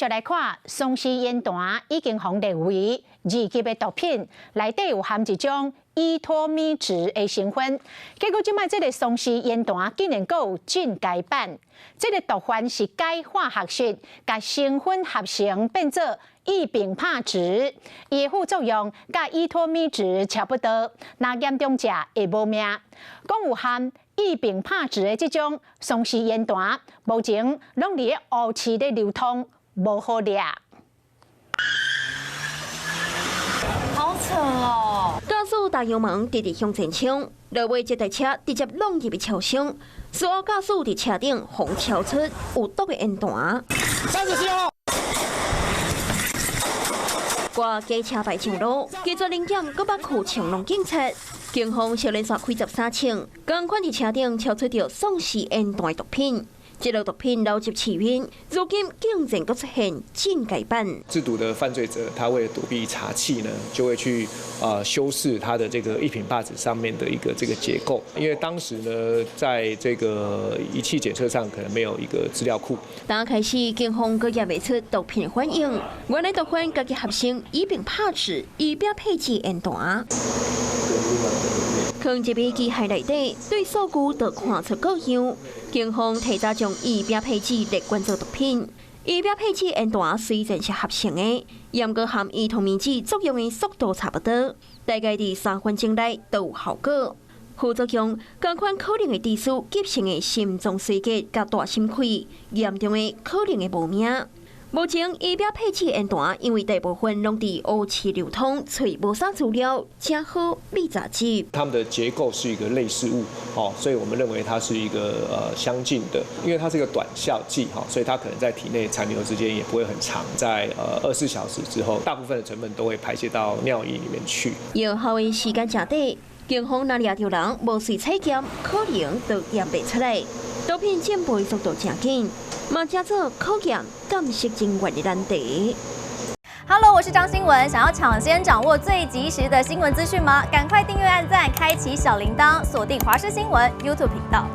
續來看，喪屍煙彈已經予列為二級的毒品，內底有含一種依托咪酯的成分。結果這擺這个喪屍煙彈竟然閣有進階版，這个毒販是改化學式，共成分合成變做異丙帕酯，伊的副作用佮依托咪酯差不多，若嚴重者會無命。講有含異丙帕酯的這種喪屍煙彈，目前攏佇咧烏市咧流通。無好掠。好扯哦！駕駛大油門直直向前衝，落尾這台車直接挵入去車廂，事後駕駛佇車頂予敲出有毒的煙彈。 34號。掛機車牌上路，技術臨檢，閣捌扣長龍警察，警方小連續開13槍，仝款佇車頂敲出著喪屍煙彈毒品。這類毒品流入市面，如今竟然閣出現進階版。製毒的犯罪者，他為了躲避查緝呢，就會去修飾他的這個異丙帕酯上面的一個這個結構。因為當時呢，在這個儀器檢測上可能沒有一個資料庫。當開始，警方閣驗袂出毒品反應，原來毒販家己合成異丙帕酯，以便配置煙彈。囥入去機械內底，對數據就看出各樣。警方提早將異丙帕酯列管做毒品。異丙帕酯煙彈雖然是合成的，毋過和依托咪酯作用的速度差不多，大概佇3分鐘內都有效果。副作用，仝款可能會致死急性的心臟衰竭佮大心潰，嚴重的可能會無命。目前異丙帕酯煙彈因為大部分攏佇烏市流通，揣無啥資料，正好秘雜誌。它們的結構是一個類似物，哦，所以我們認為它是一個相近的，因為它是一個短效劑，哈，所以它可能在體內殘留時間也不會很長，在24小時之後，大部分的成分都會排泄到尿液裡面去。藥效的時間誠短，警方若掠著人無隨採檢，可能就驗袂出來。毒品進步的速度誠緊，嘛成做考驗鑑識人員的難題。 Hello，我是張新文，想要搶先掌握最及時的新聞資訊嗎？趕快訂閱、按讚、開啟小鈴鐺，鎖定華視新聞 YouTube 頻道。